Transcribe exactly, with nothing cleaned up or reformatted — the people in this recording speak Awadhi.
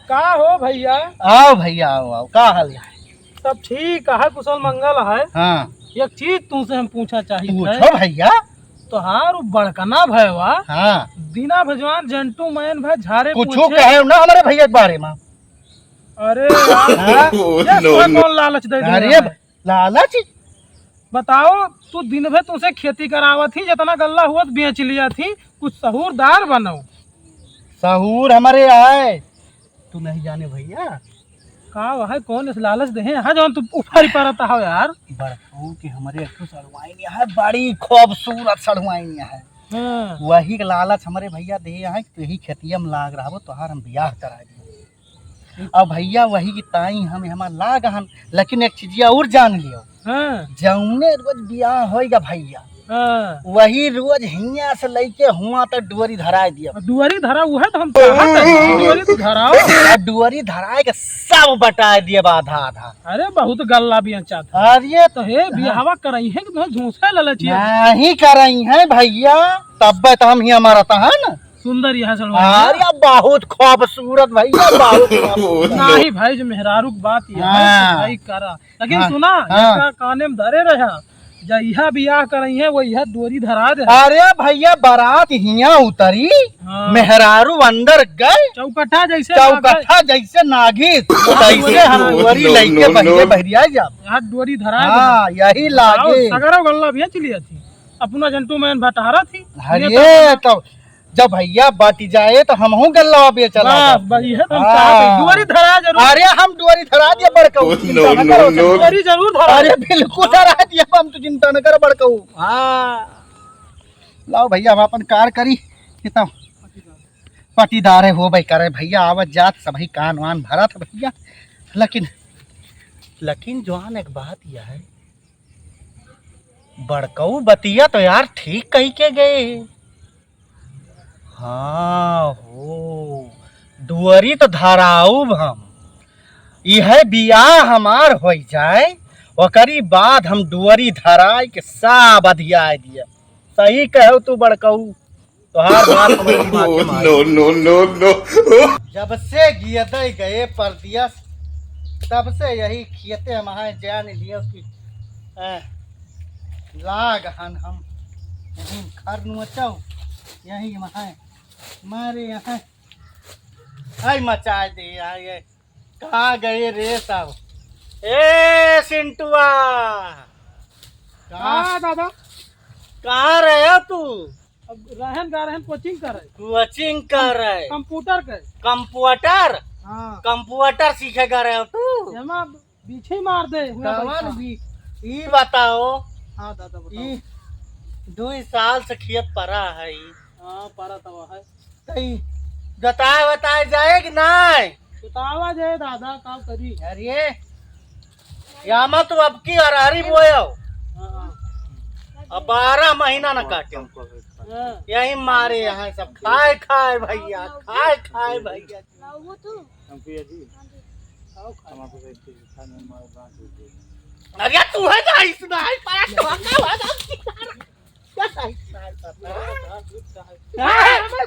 का हो भइया? आओ भइया, आओ, आओ, का हाल है? सब ठीक है, कुशल मंगल है। हाँ। एक चीज तुमसे हम पूछा चाहित है। पूछो भइया। तोहार उ बड़कना भयवा, हाँ। दिना भजवान gentleman भय झारे कुछो पूछे। कहे ना हमरे भइया के बारे में। अरे यार, हाँ? ये नो, तोहे नो। कौन लालच दे दिया अरे है? लालच? बताओ, तू दिन भर तुमसे खेती करावत ही, जितना गल्ला हुआ बेच लिया थी, कुछ सहूरदार बनो। सहूर हमरे आए, तू नहीं जाने भइया। का वह कौन इस लालच देहे? हाँ, जौन तू उफारी परत हो यार। बड़कऊ के हमरे एक ठो सड़वाइन है, बड़ी खूबसूरत सड़वाइन है। हाँ। वही के लालच हमरे भइया देहे है कि तू यही खेतिया में लाग रहबो, तोहार हम बियाह करा दियो। अब भइया वही की ताई हम हमार लाग हन, लेकिन एक चीजिया और जान लियो। हाँ। जौने रोज बियाह होइगा भइया, हाँ। वही रोज हियाँ से लइके हुआँ तक डुअरी धराए दियो। डुअरी धरा, उहे तो हम चाहत है, डुअरी तो धराओ। आ डुअरी धराए के सब बटाए दियो आधा आधा। अरे बहुत गल्ला बेचा था। अरे तो हे बियाहवा करइहे कि तुम्हें झूठे ललचिया? नहीं करइहे भइया, तब तो हम हियाँ मरत हन। सुंदर यहाँ सड़वाइन है। अरे बहुत खूबसूरत भइया, बहुत खूबसूरत। नहीं भाई, जो मेहरारू की बात यह है, हाँ। तो भाई करा। लेकिन हाँ, सुना, हाँ। इसका काने में धरे रहा, जहिया बियाह करइहे, वहिया डोरी धरा दे। अरे भइया, बारात हियाँ उतरी, हाँ। मेहरारू अंदर गए, चौकट्ठा जैसे चौकट्ठा नागे। जैसे नागिन, हाँ, तैसे हम नो, डोरी नो, लइके नो, बहिरे नो। बहिरिया जाब। यहाँ डोरी धरा दे। हाँ, यही लागे। सगरो गल्ला बेच लिया थी, अपना gentleman भटहरा थी। अरे ये तो तो जब भइया बट जाए तो हमहू गल्ला बेचला बस, जाब। बस, इहे तो हम हाँ। चाहत हई। डुअरी धरा जरूर। अरे हम डुअरी धरा दिया बड़कऊ, नो, चिंता न नो, करो, नो। डुअरी जरूर धरा। अरे बिल्कुल धरा दिया, हम तो चिंता न करो बड़कऊ। हाँ। लाओ भइया, हम अपन कार करी, ये तो पटीदार है हो भाई करे, भइया आवत जात सबही कान वान भरत भइया। लेकिन, लेकिन जवान एक बात यह है, बड़कऊ बतिया तो यार ठीक कही के गए। हाँ हो, डुअरी तो धराउब हम। इहे बियाह हमार होइ जाए, ओकरी बाद हम डुअरी धराए के सब अधियाए दिया। सही कहो तू बड़कऊ, तोहार बात हमरे दिमाग के मारी। No, no, no, no. जब से गियदे गए परदेस, तब से यही खेते हमारे जान लियो कि, ए, लाग हन हम। यहीं खर नोचो, यहीं वहाँ, मारे यहाँ, आई मचाए दे, आई, आई। कहाँ गए रे सब? ए, सिंटुआ! कहाँ? हाँ, दादा। कहाँ रहे तू? अब रहन गा रहन, coaching कर रहे। Coaching कर रहे। Computer के। Computer? हाँ। Computer सीखे गा रहे हो तू? एमा बीछी मार दे, हुआ कवन बैठा। बी-, ई बताओ। हाँ, दादा, बताओ। ई दुई साल से खेत परा है। हाँ, परा तवा है। तई जोताए वोताए जाए कि नाय? जोतावा जाए दादा, का करी? अरे, यामा तो अब की अरहरी बोयो। हाँ, हाँ। अब बारह महीना न काटे। हाँ। यही मारे यहाँ सब खाए, खाए भइया, खाए, खाए भइया। लाओ वो तो। हम पिया जी। आओ खा। हम आपको एक चीज खाने में मार बांट दीजिए। अरे, तू है ना, इसमें है, परा तो हम ना, हम क्या